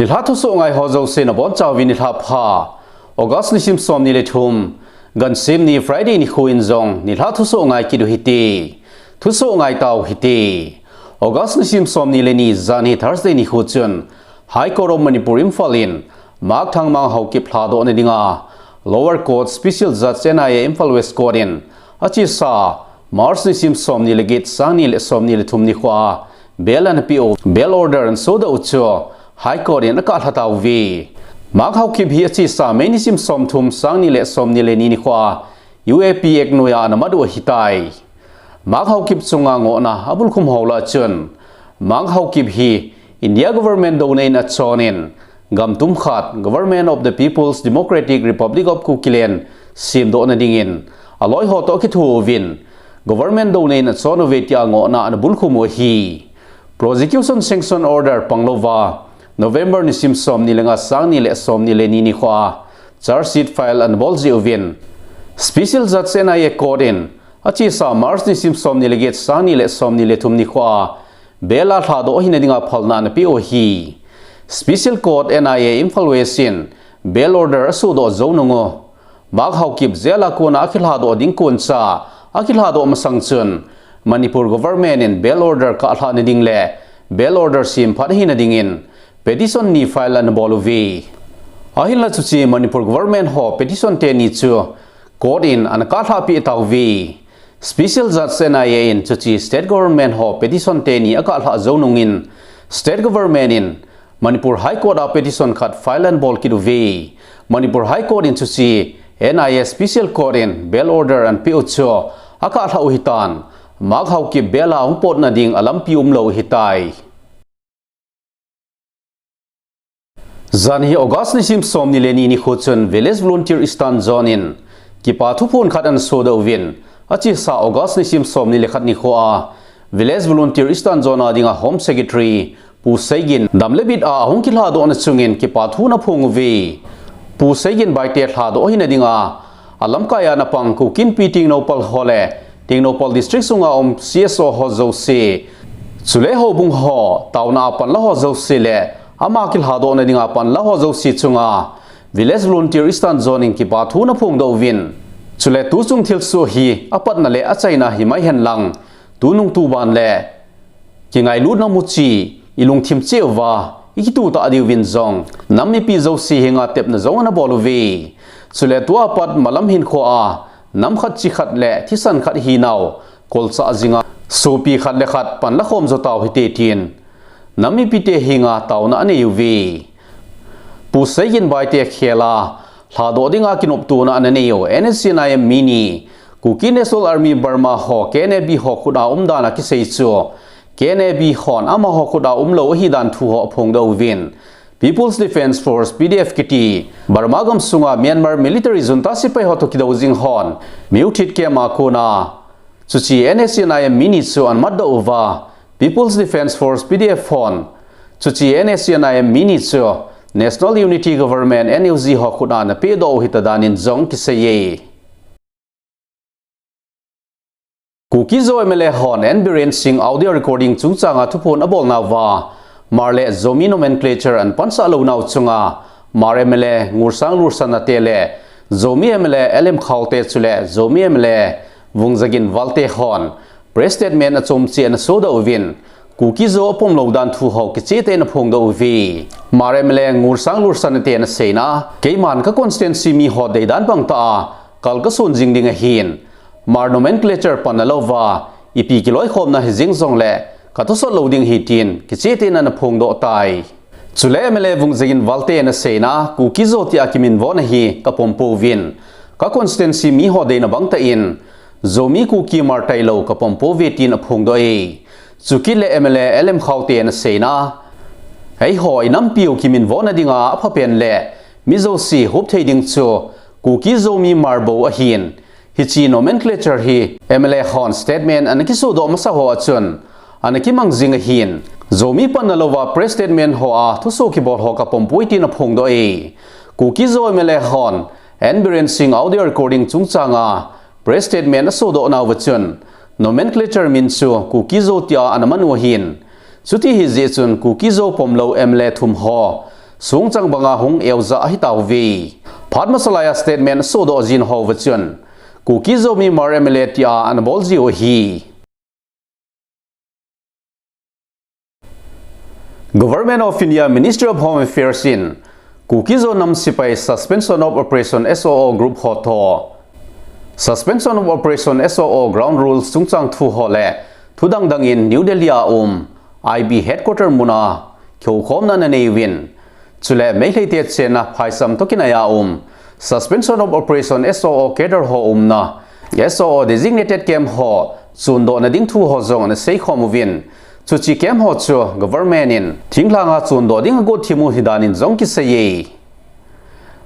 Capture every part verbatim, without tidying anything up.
Nilhah thusoh ngai ho jouse nabonchauvin nilhah pha. August nisim somni le thum, Gansim ni Friday nikho in jong nilhah thusoh ngai kit u hite. Thusoh ngai tau hite. August nisim somni le ni, janhi Thursday nikho chun High Court of Manipur Imphal in Mak Thangmang Haokip lhadohna dinga Lower Court Special Judge N I A Imphal West Court in achesa March nisim somni le get, sangni le somni le thum nikhoa bail anapeh u, bail order anasodoh u chu High Court in akah lha tauve. Mak Haokip hi achesa May nisim somthum, sangni le somni le ni nikhoa U A P Act noiya anamat u ahitai. Mak Haokip chunga ngohna abulkhum ho lah a chun, Mak Haokip hi India government douna in achonin, gam tum khat, Government of the People's Democratic Republic of Kukiland, semdohna dingin aloi ho toh akitho uvin, government douna in achon uve tia ngohna anabulkhum u ahi. Prosecution sanction order panglouva, November nisim somni le nga, sangni le somni le ni nikhoa charge sheet file anabol jeh uvin, Special Judge N I A Court in achesa March nisim somni le get, sangni le somni le thum nikhoa bail a lhadoh ahina dinga phalna anapeh u ahi. Special Court N I A Imphal West in bail order asodoh jou nung u, Mak Haokip jail a kona akilhadoh ding koncha, akilhadoh masang chun Manipur government in bail order kahlhah na ding le bail order semphat ahina dingin petition ni file anabol uve. Ahinla chuche Manipur government ho petition teni chu court in anakahlhah peh tauve. Special Judge N I A in chuche state government ho petition teni akahlhah jou nungin, state government in Manipur High Court a petition khat file anabol kit uve. Manipur High Court in chuche N I A Special Court in bail order anapeh u chu akahlhah u ahitan, Mak Haokip bail a hung potna ding alampi umlou ahitai. Janhi August nisim somni le ni nikho chun Village Volunteer Eastern Zone in kipa thuphon khat anasodoh uvin, achesa August nisim somni le khat nikhoa Village Volunteer Eastern Zone a dinga Home Secretary Pu Seigin dam le bit a ahung kilhadohna chungin kipa thu anaphong uve. Pu Seigin Baite lhadoh ahina dinga alamkai a ana pang Kuki Inpi Tengnoupal ho le Tengnoupal District sunga um C S O ho jouse, chule houbung ho, taona a panla ho jouse le ama kilhadohna dinga panla ho jouse chunga Village Volunteer Eastern Zone in kipa thu anaphongdoh uvin, chule tuchung thilsoh hi apatna le achaina himai henlang, tunung tuban le kingailutna muchi, ilungthim cheh uva ikitutah diuvin jong nam mipi jouse henga tepna jong anabol uve. Chule tua pat malam hinkhoa nam khat chi khat le thisan khat hinau kolchah jinga sopi khat le khat panla khom jo tau hite tin nam mipite henga taona anei uve. Pu Seigin Baite khela lhadoh dinga kinoptona ananei u N S C N I M mi ni, Kuki National Army Burma ho, K N A B ho khut a umdan a kisei chu K N A B hon amaho khut a umlou ahidan thu ho aphongdoh uvin, People's Defence Force, P D F kiti Burma gamsunga Myanmar military junta sepai ho toh kidou jing hon Myothit camp a kona chuche N S C N I M mi ni chu anamatdoh uva, People's Defence Force, P D F hon chuche N S C N I M mi ni chu National Unity Government, N U G ho khut a anapehdoh u ahita danin jong kiseiye. Kuki-Zo M L A hon N Biren Singh audio recording chungchanga thuphon abolnauva, Hmar le Zomi nomenclature anapansah lounau chunga Hmar M L A Ngursang Lursanate le Zomi M L A L M Khaute chule Zomi M L A Vungzagin Valte hon press statement achom cheh anasodoh uvin, Kuki-Zo apomlou dan thu ho kichehtah in aphongdoh uve. Hmar M L A Ngursang Lursanate anaseina, keiman ka constituency miho deidan bangtah a kal kason jing ding ahin, Hmar nomenclature panna louva ipi kiloikhomna hijing jongle katosot lou ding ahi tin kichehtah in anaphongdoh tai. Chule M L A Vungzagin Valte anaseina, Kuki-Zo tia kiminvona hi kapom pouvin, ka constituency miho deina bangtah in Zomi Kuki Hmar tailou kapom pouve tin aphongdoh e. Chukit le M L A L M Khaute anaseina, eiho inampiu kiminvona dinga aphapen le mi jouse hop thei ding chu Kuki-Zomi Hmar bou ahin, hiche nomenclature hi M L A hon statement anakisodoh masa ho a chun anakimang jing ahin, Zomi panna louva press statement hoa thusoh kibol ho kapompoi tin aphongdoh e. Kuki-Zo M L A hon N Biren Singh audio recording chungchanga press statement asodohnauva chun nomenclature min chu Kuki-Zo tia anaman u ahin, chuti ahijeh chun Kuki-Zo pomlou M L A thum ho chungchang banga hung euja ahi tauve. Phat masa laiya statement asodoh jin hou va chun Kuki Zomi Mar M L A tia ana bol jiu ahi. Government of India Ministry of Home Affairs in Kuki Zo nam sepai Suspension of Operation S O O group ho toh Suspension of Operation S O O ground rules chungchang thu ho le thu dangdang in New Delhi a um I B headquarter muna kihoukhomna ana nei uvin, chule Meitei te chenna Phaisam toh kinai a um Suspension of Operation S O O cadre ho umna S O O designated camp ho chundohna ding thu ho jong ana seikhom uvin, chuche camp ho chu government in thinglhanga chundoh ding agot thim u ahi danin jong kiseiye.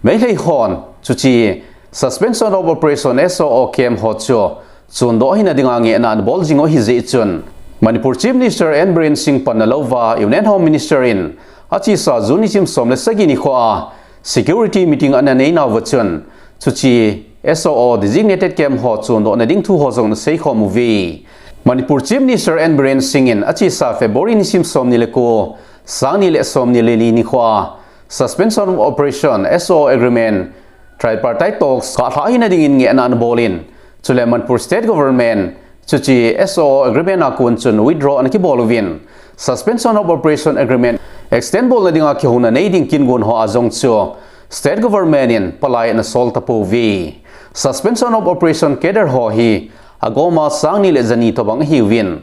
Meitei hon chuche Suspension of Operation S O O camp ho chu chundoh hina dinga ngehna ana bol jing u ahi jeh chun, Manipur Chief Minister N Biren Singh panna louva Union Home Minister in achesa June nisim som le sagi nikhoa security meeting ana neinauva chun, chuche S O O designated camp ho chundohna ding thu ho jong ana seikhom uve. Manipur Chief Minister N Biren Singh in achesa February nisim somni le ko, sangni le somni le li nikhoa Suspension of Operation S O O Agreement Tripartite Talks kahlha hina dingin ngehna ana bolin, chule Manipur State Government chuche S O O Agreement a kon chun withdraw ana kibol uvin, Suspension of Operation Agreement extend bolna dinga kihouna nei ding kin gon hoa jong chu State Government in palai ana sol tapouve. Suspension of Operation cadre ho hi agoma sangni le jani tobang ahiuvin,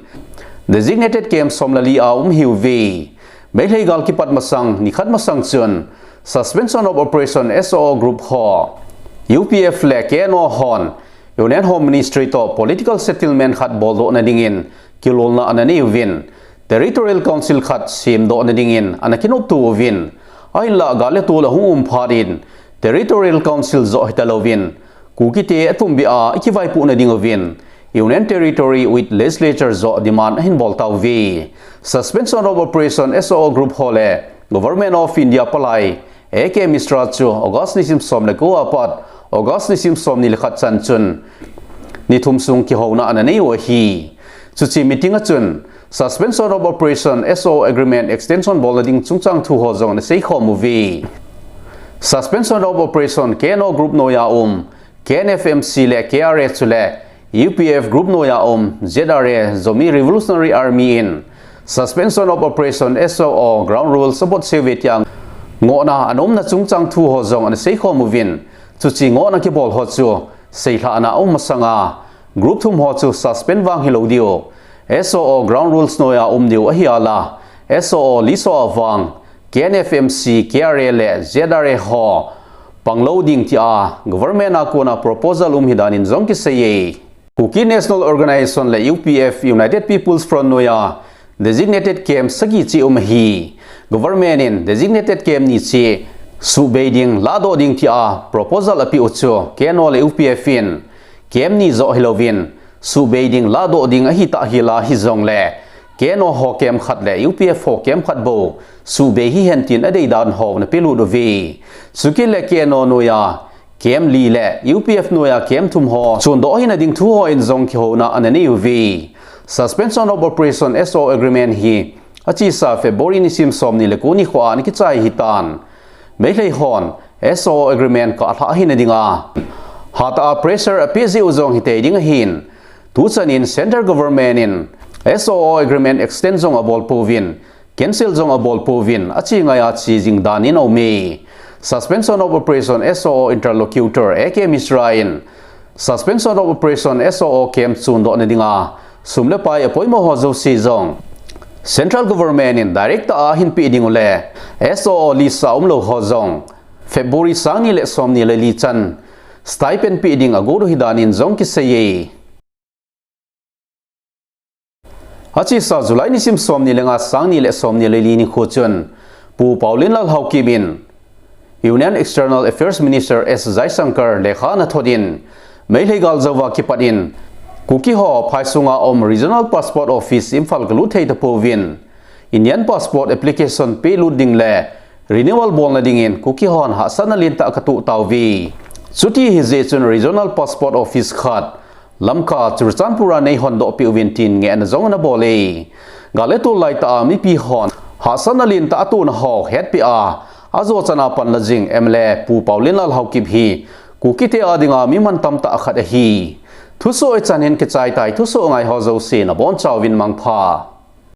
designated camp som le li a um ahiuve. Meitei gal kipat masang nikhat masang chun Suspension of Operation S O O group ho U P F le K N O hon Union Home Ministry toh political settlement khat boldohna dingin kilolna ana nei uvin, Territorial Council khat semdohna dingin ana kinopto uvin, ahinlah gal le tol ahung um phat in Territorial Council joh hitalouvin Kukite atumbeh a ikivaipohna ding uvin Union Territory with Legislature joh demand ahin bol tauve. Suspension of Operation S O O group ho le Government of India palai A K Mishra chu August nisim som le ko apat August nisim somni le khat chan chun nithum sung kihouna ana nei u ahi. Chuche meeting a chun Suspension of Operation S O O Agreement extension bolna ding chungchang thu ho jong ana seikhom uve. Suspension of Operation K N O group noiya um K N F M C le K R A chule U P F group noiya um Z R A, Zomi Revolutionary Army in Suspension of Operation S O O ground rules abotseuve tia ngohna ana umna chungchang thu ho jong ana seikhom uvin, chuche ngohna kibol ho chu seilhahna aum masanga group thum ho chu suspend vang hilou diu, S O O ground rules noiya um diu ahi a la, S O O list a vang K N F M C, K R A le Z R A ho panglou ding tia government a kona proposal um ahi danin jong kiseiye. Kuki National Organization le U P F, United People's Front noiya designated camp sagi cheh um ahi. Government in designated camp ni cheh suhbei ding, lahdoh ding tia proposal apeh u chu K N O le U P F in camp ni joh hilouvin suhbei ding, lahdoh ding ahitah hila hijongle K N O ho camp khat le U P F ho camp khat bou suhbei hihen tin adei dan ho ana pelut uve. Chukit le K N O noiya camp li le U P F noiya camp thum ho chundoh hina ding thu ho in jong kihouna ana nei uve. Suspension of Operation S O O Agreement hi achesa February nisim somni le ko nikhoa ana kichai ahitan, Meitei hon S O O Agreement kahlha hina dinga hatah a pressure apeh jeh u jong hitei ding ahin, tuchan in Central Government in S O O Agreement extend jong abol pouvin, cancel jong abol pouvin, ache ngaiya che jing danin aume. Suspension of Operation S O O interlocutor A K Mishra in Suspension of Operation S O O camp chundohna dinga sum le pai apoimo ho jouse jong Central Government in direct a ahin peh ding u le S O O list a umlou ho jong February sangni le somni le li chan stipend peh ding agot u ahi danin jong kiseiye. Achesa July nisim somni le nga, sangni le somni le li nikho chun Pu Paolienlal Haokip in Union External Affairs Minister S Jaishankar lekha ana thot in, Meitei gal jouva kipat in Kuki ho phai sunga um Regional Passport Office Imphal kalut thei tapouvin, Indian Passport application pelut ding le renewal bolna dingin Kuki hon hahsatna lentah katoh tauve. Chuti ahi jeh chun Regional Passport Office khat Lamka, Churachandpur a neihondoh peh uvin tin ngehna jong ana bol e. Gal le tol laitah a mipi hon hahsatna lentah atohna ho hetpeh a, Ajo chana panla jing M L A Pu Paolienlal Haokip hi Kukite adinga mi mantam tah khat ahi. Thusoh ichan hin kichai tai, thusoh ngai ho jouse nabonchauvin mangpha.